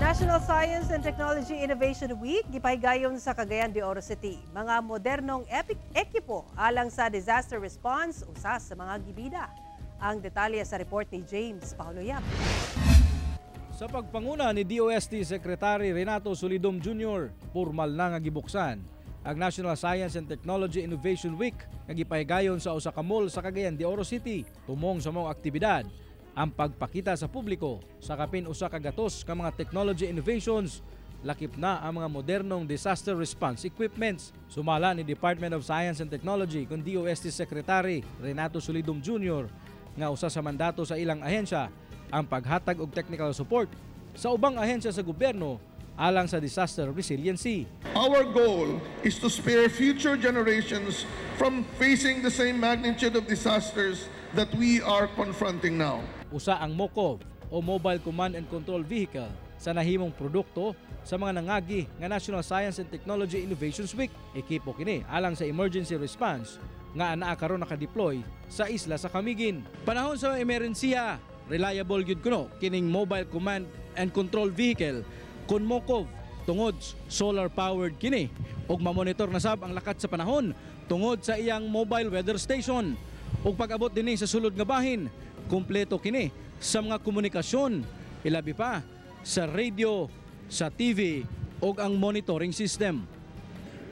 National Science and Technology Innovation Week gipahigayon sa Cagayan de Oro City. Mga modernong epic ekipo alang sa disaster response usa sa mga gibida. Ang detalye sa report ni James Paulo Yap. Sa pagpanguna ni DOST Secretary Renato Solidum Jr., formal na nga gibuksan ang National Science and Technology Innovation Week nga gipahigayon sa usa ka mall sa Cagayan de Oro City. Tumong sa maong aktibidad ang pagpakita sa publiko sa kapin 100 ka mga technology innovations, lakip na ang mga modernong disaster response equipments. Sumala ni Department of Science and Technology kun DOST Secretary Renato Solidum Jr. nga usa sa mandato sa ilang ahensya ang paghatag og technical support sa ubang ahensya sa gobyerno alang sa disaster resiliency. Our goal is to spare future generations from facing the same magnitude of disasters that we are confronting now. Usa ang MOCOV o Mobile Command and Control Vehicle sa nahimong produkto sa mga nangagi nga National Science and Technology Innovations Week. Ekipo kini alang sa emergency response nga anaa karon naka-deploy sa isla sa Camiguin. Panahon sa emerhensiya, reliable gyud kuno kining Mobile Command and Control Vehicle kun MOCOV tungod solar powered kini ug mamonitor na sab ang lakat sa panahon tungod sa iyang mobile weather station. Ug pag-abot dinhi sa sulod nga bahin, kumpleto kini sa mga komunikasyon, ilabi pa sa radio, sa TV ug ang monitoring system.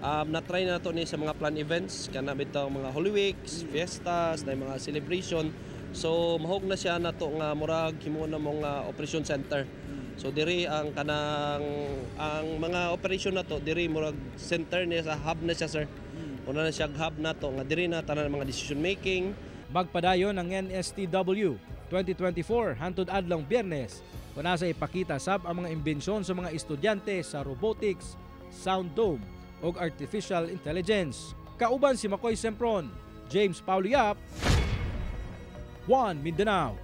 Na-try na to ni sa mga plan events kana bitaw mga Holy Weeks, fiestas, na mga celebration. So mahog na siya nato nga murag himo na mong operation center. So diri ang kanang ang mga operation nato diri, murag center niya sa hub na siya, sir. Una na siya hub nato nga diri na tanan mga decision making. Magpadayon ang NSTW 2024 hantod adlong Biyernes kung nasa ipakita sab ang mga imbensyon sa mga estudyante sa robotics, sound dome ug artificial intelligence. Kauban si Makoy Sempron, James Paulo Yap, One Mindanao.